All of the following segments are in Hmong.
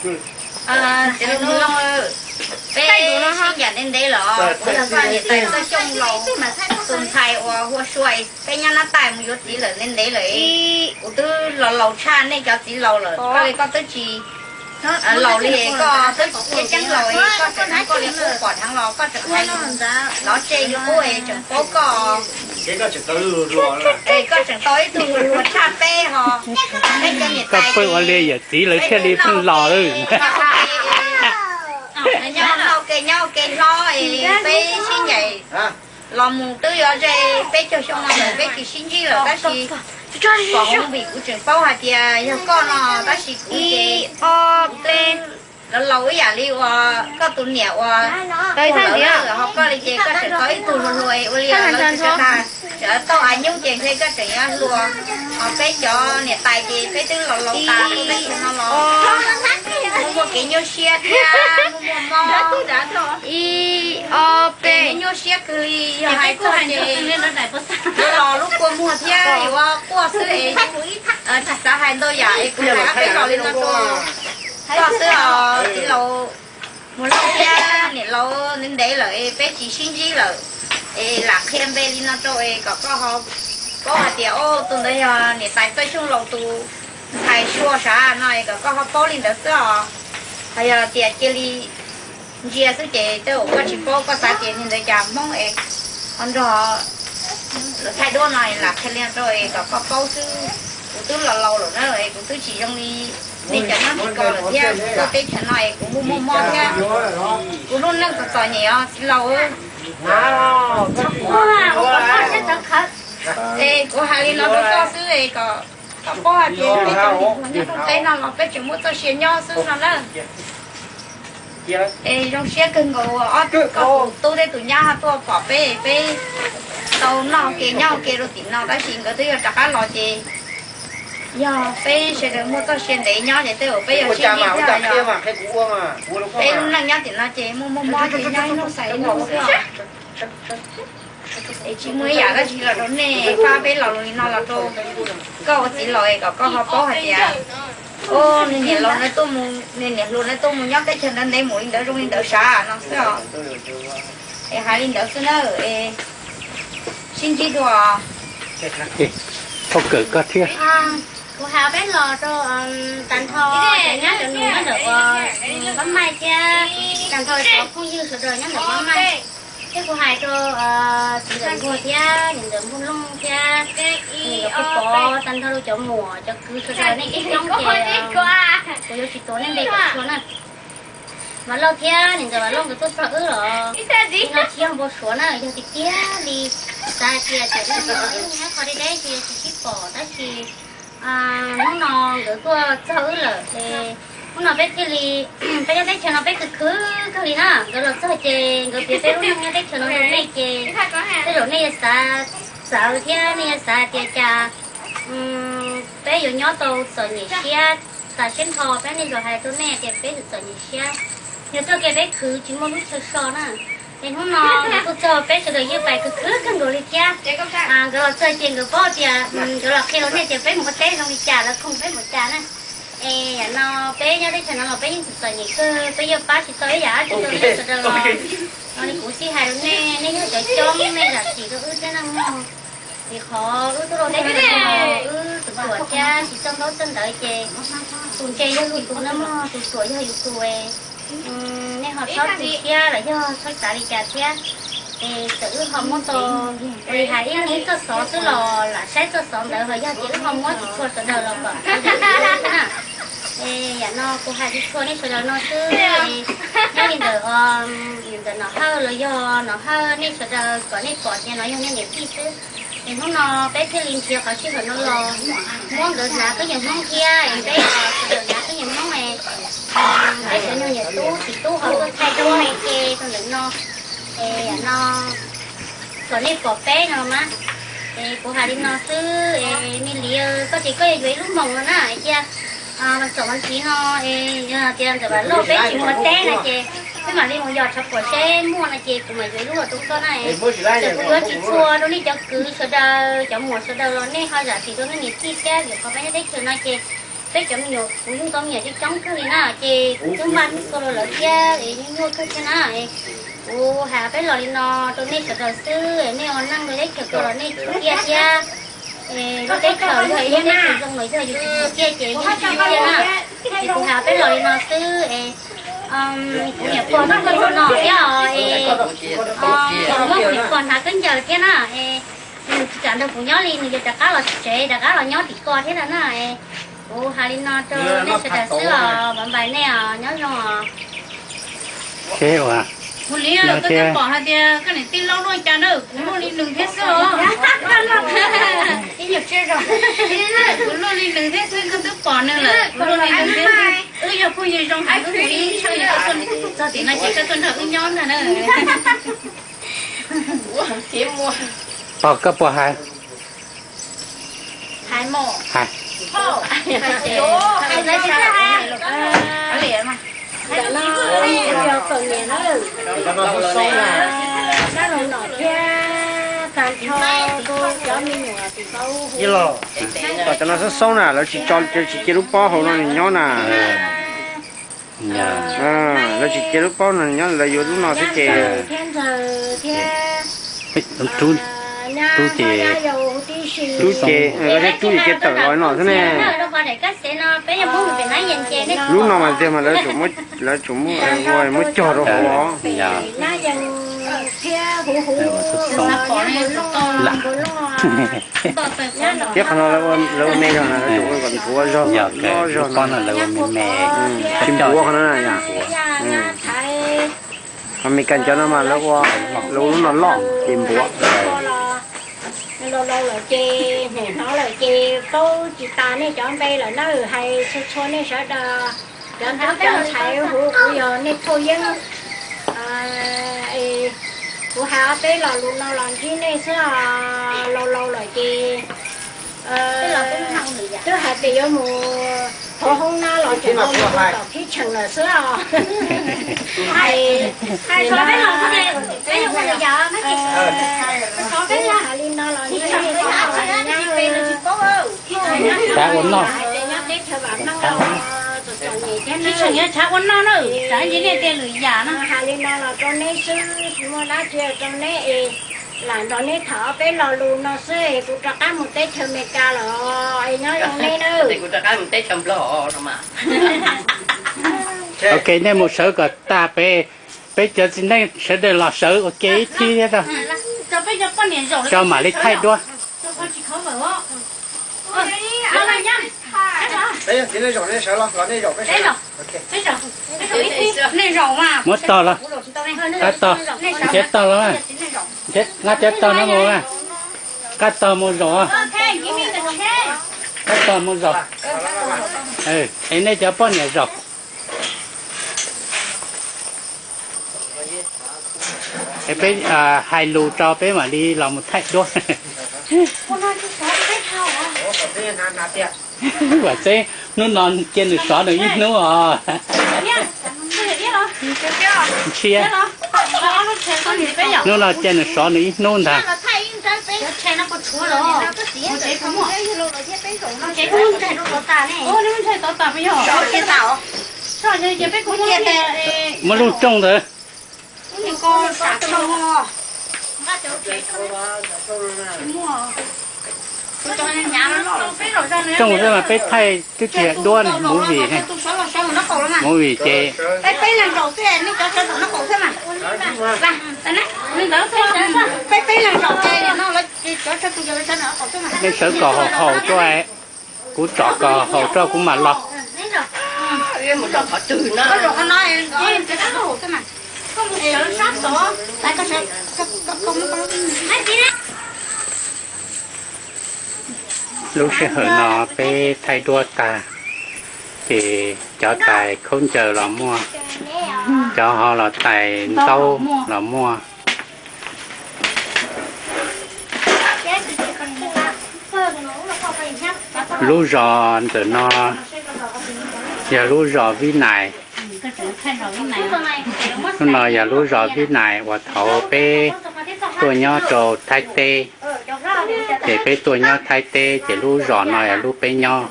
Txiv Looj, peb sib ncaim ntev ntev lawm, kuv yog koj niam tais Txawj Xyooj Laus tus ntxhais uas hu ua Sua, peb nyob nab tais mus yuav txiv lawm ntev ntev lawm. Kuv twb los laus tshaj nej cov txiv laus lawm, koj li koj twb tsis laus li, koj twb tsis txia ceeb laus, koj tseem hais koj li qub pom dheev los koj tseem hais lov tseg li qub es tseem paub koj. Koj tseem tau ib tug hluas tshaj peb ho. Peb cov niam tais pheej ua li yawm txiv lawv thiaj li pheej los lawm. Nyob ua ke nyob ua ke hlob es peb sib ncaim los mus twb yuav ze peb caug xyoo no lawm peb tsis sib ntsib lawm tab sis pom hov vim kuv tseem paub hais tias yog koj no tab sis kuv ces twb laus laus ib yam li uas koj tus niam uas ua lawm, ho koj li ces koj tseem tau ib tug hluas hluas ua li lawv tsis tau tag, tseem tau av nyub ces ntshe koj tseem yuav hluas. Ho peb cov niam tais ces peb twb laus laus tas, peb tseem no los muaj muaj kev nyuaj siab thiab muaj muaj mob. Ib ob peb, nyuaj siab kawg li, yog hais txog ces yuav los lub kua muag thiab yuav quaj xwb es tsis xav hais ntau yam es kuv hais ob peb los li no rau koj xwb os txiv laus. Mus loj thiab niam laus ntev ntev lawm es peb tsis sib ntsib lawm, es lam qhia npe li no rau es kom koj ho paub hais tias tus ntawd yog niam tais Txawj Xyooj Laus tus ntxhais Sua sav no es kom koj ho paub li ntawd xwb os. Ho yog tias cia li ntsia xwb ces tej zaum koj tsis paub, koj xav tias niag ntawd cas Hmoob es ho nrog lawv thaij duab no es lam qhia li no rau es kom koj paub xwb. Kuv twb los laus lawm na es kuv twb tsis zoo li nej cov nyob Meskas lawm thiab, tuaj teb chaws no es kuv muaj muaj mob thiab. Kuv lub neej txom txom nyem os txiv laus. Es kuv hais li no rau koj xwb es kom koj paub hais tias peb cov niam hluas nyob rau teb no los peb tseem muaj txoj sia nyob xwb no na. Es zoo siab kawg nkaus uas ob tug tub thiab tus nyab ho tuaj pom peb, peb tau noj ke nyob ua ke rau tim no tab sis nkawd twb yuav rov qab los ces yog peb sawv daws muaj txoj sia ntev nyob ces tej zaum peb yuav sib ntsib thiab. Yog peb lub neej nyob tim no ces muaj muaj mob ces nyob ib hnub xaus ib hnub xwb os. Es tsis muaj ib yam dab tsi los rau nej, pab peb los li no los rau koj ua txiv laus es kom koj ho paub hais tias, o, nws niam laus, nws niam hluas na tuaj mus nyob teb chaws ntawd ntev mus li ntawd zoo li ntawd sav no xwb os. Es hais li ntawd xwb na, es sib ntsib dua. Thov kawm koj thiab. Kuv hais peb los rau tag nrho cov nyab cov nus nyob ntawm ua Pab Maij thiab tag nrho cov phooj ywg sawv daws nyob ntawm Pab Maij. Thiab kuv hais rau txiv ntawm Npuag thiab niam ntawm Npuag Looj thiab niam ntawm Pov, tag nrho rau cov muam cov kwv sawv daws nej ib coob ces kuv yuav tsis tuav nej npe kom txhua na. Vam Lauj thiab niam ntxawm Vam Lauj nkawd tuaj txog wb los, no tsis yog npau suav na, yog tiag tiag li. Xav hais tias tam sim no wb nyob qhov deb deb ces tsis sib pom tab sis hnub no nkawd tuaj txog wb lawm ces hnub no peb thiaj li, peb nyob teb chaws no peb khwv khwv kawg li na. Nkawd los txog ces nkawd piav peb lub neej nyob teb chaws no rau nej ces tej zaum nej yuav xav txawv thiab nej yuav xav hais tias cas peb yuav nyob tau txom nyem siab tas siab nrho. Peb nej los hais rau nej tias peb txom nyem siab, yog txoj kev peb khwv tsis muaj lub chaw so na. Es hnub no nkawd tuaj txog peb sawv daws yeej pais khwv khwv kawg nkaus li thiab. Nkawd los txog ces nkawd paub tias, nkawd los qhia rau nej tias peb mus ua teb zoo li cas, lawv khoom peb mus cas na. Es yam no peb nyob teb chaws no los peb yeej txom txom nyem kawg, peb yeej pab tsis tau ib yam dab tsi rau nej sawv daws los. Li kuv tij hais rau nej, nej yog cov coob nej zam txim rau wb thiab na mog. Vim qhov wb tuaj rau teb chaws no wb tus ruam thiab tsis txawj ntaub txawj ntawv ces tus ntse yog lwm tus na mog, tus ruam yog yus tus. Nej ho txhob tu siab los yog txhob xav li cas thiab. Es txawm wb ho muab tau, ua li hais ib leeg ib txoj xov xwb los lam saib txoj xov ntawd, ho yog tias wb ho muab tsis txhua sawv daws los kom tau yam wb xwb na. Es yam no kuv hais tsis txhua nej sawv daws no xwb. Nyob li ntawm, ntawm Nom Hawj los yog Nom Hawj nej sawv daws kom nej pom tias no yog nej niam tij xwb. Es hnub no peb thiaj li nrhiav qhov sij hawm no los muab nkawd hnav khaub ncaws Hmoob thiab es peb sawv daws hnav khaub ncaws Hmoob es peb cov niam tub txiv tub ho tuaj thaij rau nej ke rau ntawm no. Es yam no kom nej pom peb no mas, es kuv hais li no xwb es me li koj ces koj yuav yuav ib lub moos no na, cia txom ntxiv no es yog tias ntawm Vam Lauj peb tsis mus teb no ces peb mam li mus yos tshav puam seb muaj no ces kuv mam yuav ib lub rau koj na. Txawm kuv yuav tsis txhua rau nej cov kwv sawv daws cov muam sawv daws los nej ho zam txim rau nej niam tij thiab, vim qhov peb nyob teb chaws no ces Peb cov me nyuam kuv yug tau me nyuam coob coob kawg li na, ces twb npaj txhua los lawm thiab es nyuaj nyuaj kawg thiab na. Kuv hais peb los li no rau nej sawv daws xwb, nej ua neej rau teb chaws tau los nej tsis tiaj thiab. Lub teb chaws yog ib lub teb chaws zoo los yog yus tsis tiaj ces yeej tsis tiaj na. Ces kuv hais peb los li no xwb es kuv niam pog noj kawg no thiab os es muab kuv niam pog hnav khaub ncaws thiab na es nws tsis kam nrog kuv nyob li, nws yuav rov qab los tsev, rov qab los nyob tim ko thiab ntag na. Kuv hais li no rau nej sawv daws xwb os, npam npais nej os, nyob zoo os. Kuv li koj twb pom hais tias koj niam tij loj luaj cas na, kuv luaj li nws thiab xwb os. Kuv luaj li nws thiab xwb, koj twb pom nws lawm, kuv luaj li nws thiab xwb. Wb yog phooj ywg zoo heev, wb mus ib ntshaw yog koj tuaj txog tim no ces koj tuaj nrog wb nyob ntag na. Pog, koj puas hais? Hais. Ntawm no yog kawm niam na, sab laug nom thiab tag nrho kuv cov me nyuam tim ko. Tom cov no xoob xoob na, lawv tsis tso, lawv tsis cia lub pob hauv no nws nyob na. Lawv tsis cia lub pob no nyob, lawv yuav lub no xwb ces. Thiab ntxawg thiab rub ces, rub ces, rub ces tawm los no xwb ne. Lub no mas tiag mas lawv tsum muab, lawv tsum muab, muab cog rau hauv os. Thiab huv huv, thiab qhov no lawv ua me zog na, lawv tsum ua kom nthuav zog, loj zog no. Tsis npuav qhov no na yom. Qhov Meskas cov no mas lawv ua, lawv ua lub no loj ces npuav. Laus laus lawm ces hnov lawm ces paub tsis tas nej cov npe lawm na, hais txhua txhua nej sawv daws. Cov ntxhais huv kuv yog nej phauj yeeb. Kuv hais ob peb lo lus no los ntsib nej xwb, laus laus lawm ces twb hais tias yuav mus thov hoob nab los tseem mus tom thib tseem lawm xwb os. Hais li no los ntsib nej xwb os. Xav ua noj. Tib tseem yuav tshav ua noj na, tsam ntsib nej tias lwm yam no. Hais li no los rau neb xwb, tsis muaj dab tsi rau neb es lam nrog neb tham ob peb lo lus no xwb es kuv rov qab mus teb chaws Amelikas lawm es nyob zoo neb nawb. Ok, nej mus sawv kom tag peb, peb cov txiv neej sawv daws los sawv ua ke ib thib thiab tso mam li thaij duab. Muab tog los, qab tog, nrhiav tog los, nqab cov tog no mus, qab tog mus zaum, qab tog mus zaum, es nej cov poj niam zaum. Es peb hais lus tso peb mam li los mus thaij duab. Vam Txeb, hnub no cia nws sov nws ib hnub os. Ntsia, hnub no cia nws sov nws ib hnub ntag. Muab lub rooj ntawd. Rooj xwb mas peb thaij twb tsis duab ne, movie, movie ces. Nej sawv kom haum haum tuaj, kuv tsom kom haum rau kuv mam los. Lub sij hawm no peb thaij duab tag, ces cov tais khaub ncaws los muaj, cov ho los tais ntaub los muaj. Lub zos ntawm no yog lub zos Vib Nais. Lub no yog lub zos Vib Nais uas thaum peb tuaj nyob rau Thaib teb, ces peb tuaj nyob Thaib teb ces lub zos no yog lub peb nyob.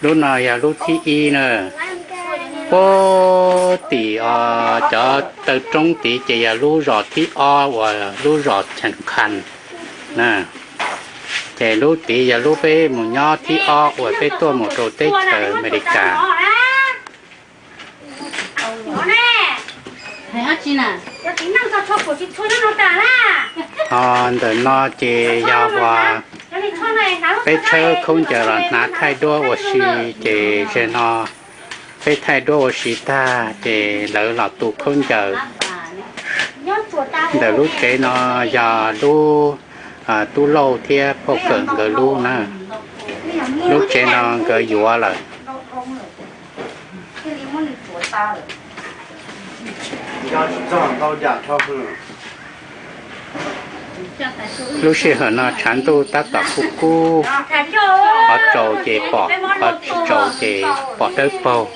Lub no yog lub thib ib na. Puag tim cov taw roob tid ces yog lub zos thib ob uas lub zos Cheem Khas na. Ces lub tid yog lub peb mus nyob thib ob uas peb tuaj mus rau teb chaws Amelikas. Ho ntawm no ces yog uas peb tshawb khaub ncaws los hnav thaij duab ua si, ces ze no peb thaij duab ua si tag ces lawv los tu khaub ncaws. Ntawm lub tsev no yog lub Tub Lauj thiab Phauj Kawm nkawd lub na. Lub tsev no nkawd yuav lawm. Lub sij hawm no tshav ntuj tab tom kub kub, qhov tsaus ces pom, qhov tsis tsaus ces pom dawb paug.